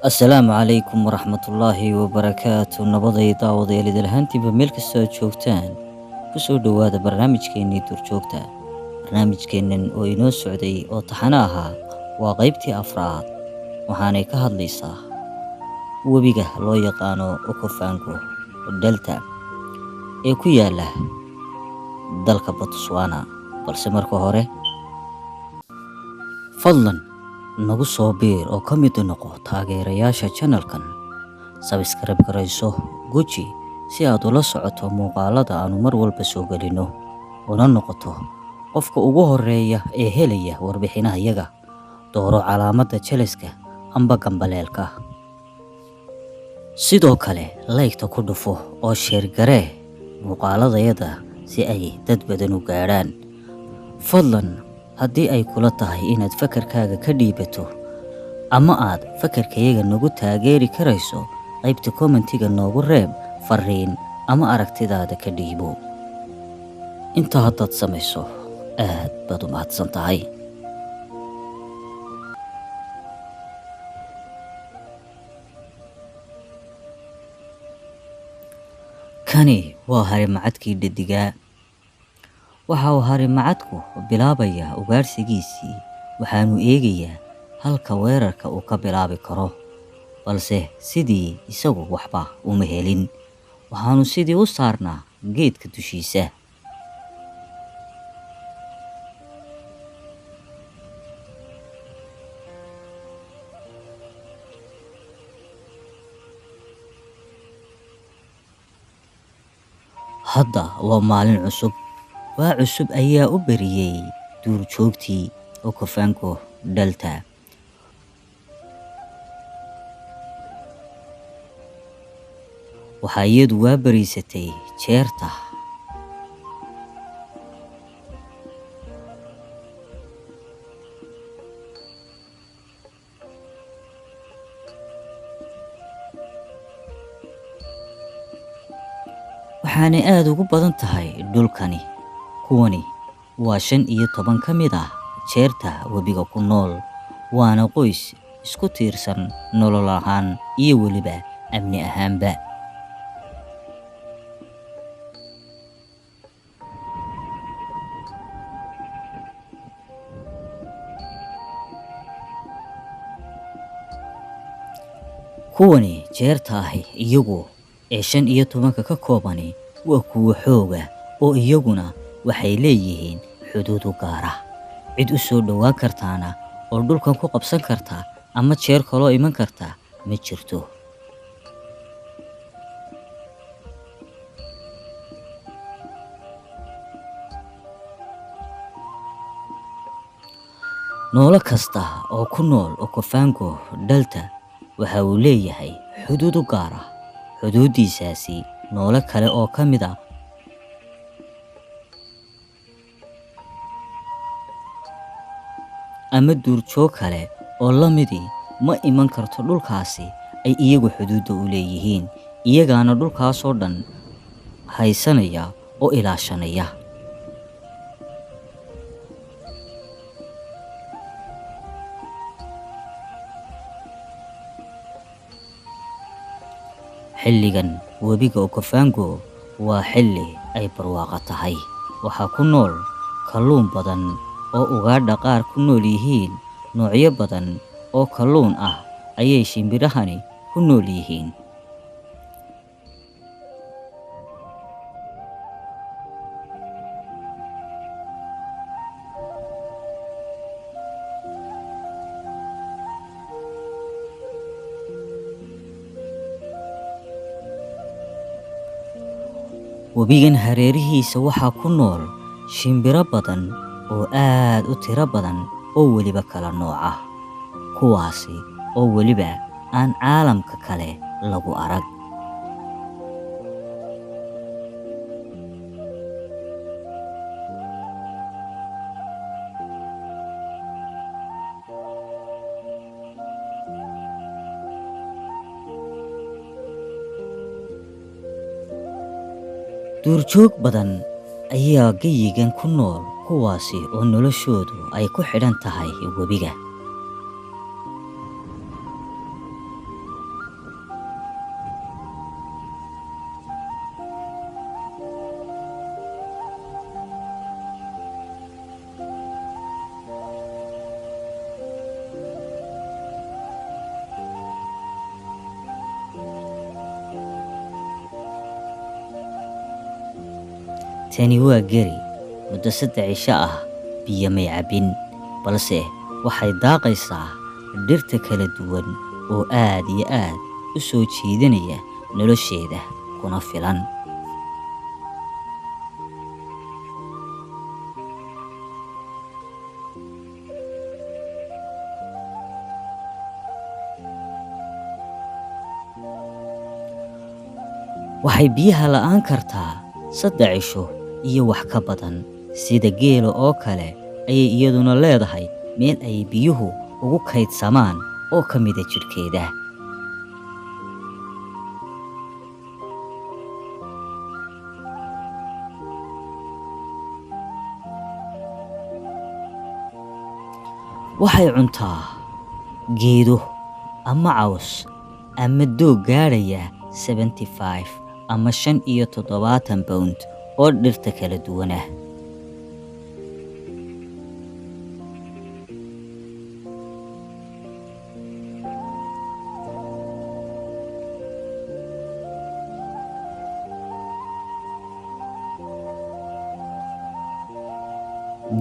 Asalaamu calaykum waraxmatullaahi wabarakaatu. Nabaday daawadayaal, idil ahaantiinba meel kastoo aad joogtaan, kusoo dhowaada barnaamijkeennii duurjoogta. Barnaamijkeennan oo inoo socday oo taxano ahaa waa qaybtii afraad, waxaanay ka hadlaysaa webiga loo yaqaano Okavango Delta ee ku yaala dalka Botswana. Balse marka hore, fadlan nagu soo biir oo ka mid noqo taageerayaasha channelkan. Subscribe garayso, guji si aad ula socoto muuqaalada aanu mar walba soo gelino, una noqoto qofka ugu horeeya ee helaya warbixinahayaga. Dooro calaamadda jeliska amba gambaleelka. Sidoo kale like-ta ku dhufo oo share garee muuqaaladayada si ay dad badan u gaadhaan. Fadlan haddii ay kula tahay inaad fakarkaaga ka dhiibato ama aad fakarkayaga nagu taageeri karayso, qaybta commentiga noogu reeb fariin ama aragtidaada ka dhiibo. Intaa haddaad samayso, aad baad u mahadsan tahay. Kani waa harimacadkii dhedigaa. Waxa uu harimacadku bilaabayaa ugaarsigiisii, waxaanu eegayaa halka weerarka uu ka bilaabi karo, balse sidii isagu waxba uma helin. Waxaanu sidii u saarnaa geedka dushiisa. Hadda waa maalin cusub. Waa cusub ayaa u beriyey duurjoogtii Okavango Delta. Waxaa iyadu waa bariisatay jeerta. Waxaanay aad ugu badan tahay dhulkani. Kuwani waa 15 ka mid ah jeerta webiga ku nool, waana qoys isku tiirsan nolol ahaan iyo weliba amni ahaanba. Kuwani jeerta ahi iyagu ee 15-ka ka koobani waa kuwo xooga oo iyaguna waxay leeyihiin xuduud u gaar ah. Cid u soo dhowaan kartaana oo dhulkan ku qabsan karta ama jeer kaloo iman karta ma jirto. Noolo kasta oo ku nool Okavango Delta waxa uu leeyahay xuduud u gaar ah. Xuduudiisaasi noole kale oo ka mid ah ama duurjoog kale oo la midii ma iman karto dhulkaasi ay iyagu xuduudda u leeyihiin, iyagaana dhulkaasoo dhan haysanaya oo ilaashanaya. Xilligan webiga Okavango waa xilli ay barwaaqo tahay. Waxaa ku nool kalluun badan oo ugaadha qaar ku nool yihiin. Noocyo badan oo kalluun ah ayay shimbirahani ku nool yihiin. Webigan hareerihiisa waxaa ku nool shimbiro badan oo aad u tiro badan oo weliba kala nooc ah, kuwaasi oo weliba aan caalamka kale lagu arag. Duurjoog badan ayaa geyigan ku nool, kuwaasi oo noloshoodu ay ku xidhan tahay webiga. Tani waa geri muddo 3 cisho ah biyo may cabbin, balse waxay daaqaysaa dhirta kala duwan oo aad iyo aad u soo jiidanaya nolosheeda kuna filan. Waxay biyaha la'aan kartaa 3 cisho iyo wax ka badan. Sida geela oo kale ayay iyaduna leedahay meel ay biyuhu ugu kaydsamaan oo ka mid ah jidhkeeda. Waxay cuntaa geedo ama caws ama doog gaadhaya 75 ama 75 pound oo dhirta kala duwan ah.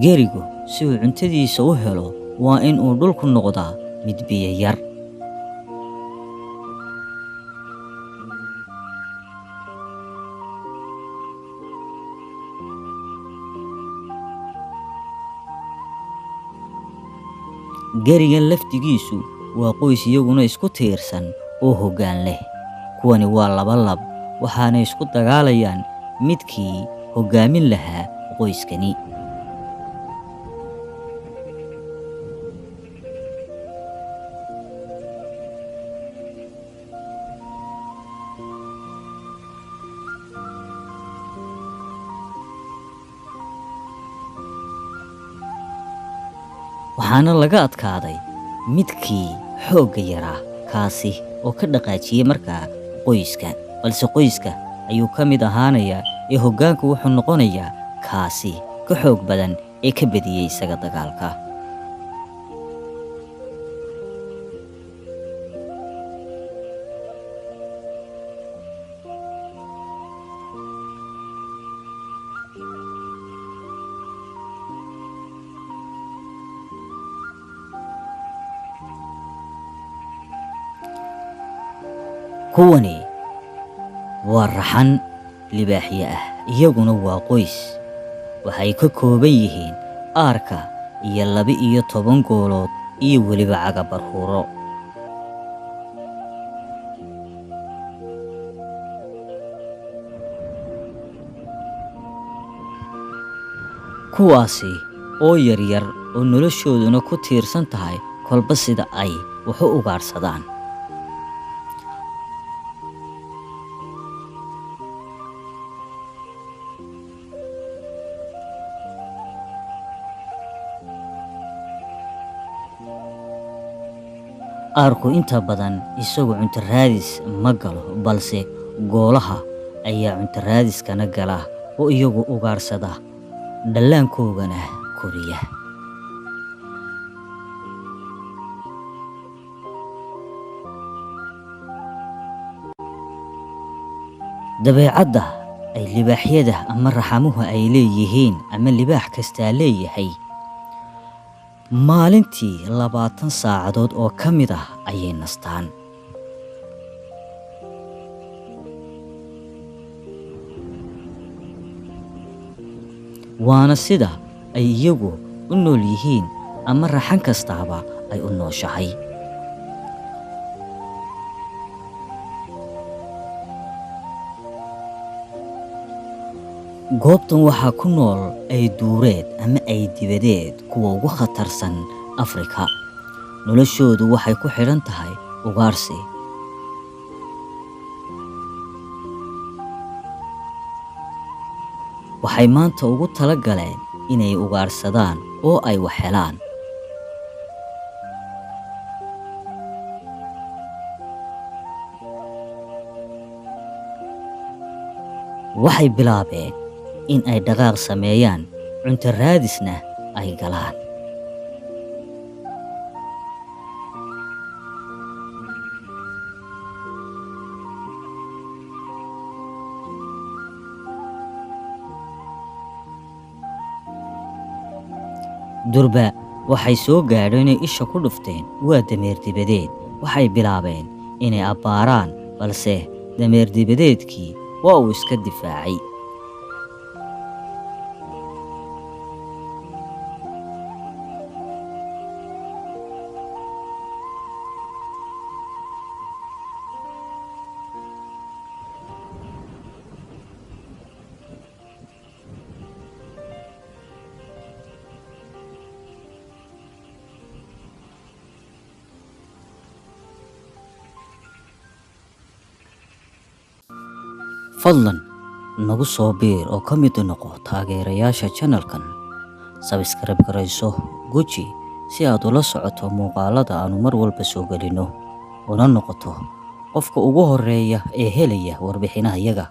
Gerigu si uu cuntadiisa u helo waa in uu dhulku noqdaa mid biyo yar. Gerigan laftigiisu waa qoys iyaguna isku tiirsan oo hoggaan leh. Kuwani waa laba lab, waxaana isku dagaalayaan midkii hoggaamin lahaa qoyskani. Waxaana laga adkaaday midkii xoogga yaraa, kaasi oo ka dhaqaajiyay markaa qoyska, balse qoyska ayuu ka mid ahaanayaa ee hoggaanku wuxuu noqonayaa kaasi ka xoog badan ee ka badiyay isaga dagaalka. Kuwani waa raxan libaaxyo ah, iyaguna waa qoys. Waxay ka kooban yihiin aarka iyo 12 goolood iyo weliba cagabarhuuro. Kuwaasi oo yaryar oo noloshooduna ku tiirsan tahay kolba sida ay wax u ugaadhsadaan. Aarku inta badan isagu cunto raadis ma galo, balse goolaha ayaa cunto raadiskana gala oo iyagu ugaadhsada, dhallaankoogana koriya. Dabeecadda ay libaaxyada ama raxamuhu ay leeyihiin ama libaax kastaa leeyahay, maalintii 20 saacadood oo ka mid ah ayay nastaan. Waana sida ay iyagu u nool yihiin ama raxan kastaaba ay u nooshahay. Goobtan waxaa ku nool ay duureed ama ay dibadeed kuwa ugu khatarsan Afrika. Noloshoodu waxay ku xidhan tahay ugaarsi. Waxay maanta ugu talagaleen inay ugaarsadaan oo ay wax helaan. Waxay bilaabeen in ay dhaqaaq sameeyaan, cunto raadisna ay galaan. Durba waxay soo gaadho inay isha ku dhufteen waa dameer dibadeed. Waxay bilaabeen inay abbaaraan, balse dameer dibadeedkii waa uu iska difaacay. Fadlan nagu soo biir oo ka mid noqo taageerayaasha channelkan. Sabskrayb garayso guji si aad ula socoto muuqaalada aanu mar walba soo gelino, una noqoto qofka ugu horeeya ee helaya warbixinahayaga.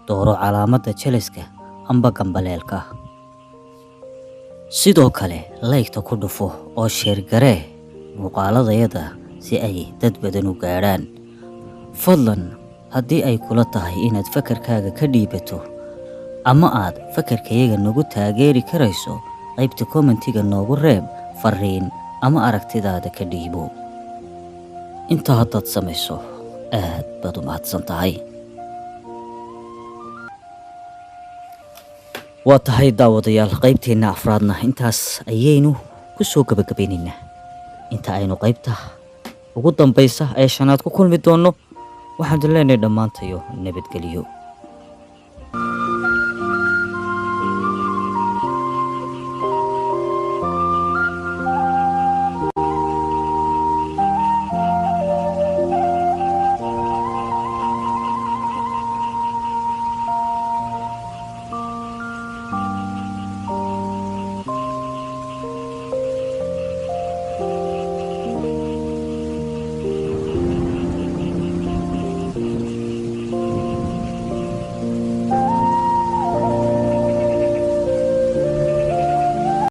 Dooro calaamadda jeleska amba gambaleelka. Sidoo kale laygta ku dhufo oo sheer garee muuqaaladayada si ay dad badan u gaadhaan. Fadlan haddii ay kula tahay inaad fakarkaaga ka dhiibato ama aad fakarkayaga nagu taageeri karayso, qaybta kommentiga noogu reeb fariin ama aragtidaada ka dhiibo. Intaa haddaad samayso, aad baad u mahadsan tahay. Waa tahay daawadayaal, qaybteenna afraadna intaas ayaynu ku soo gabagabaynaynaa. Inta aynu qaybta ugu dambaysa ee shanaad ku kulmi doonno, waxaan idin leenahay dhammaantayo nabadgeliyo.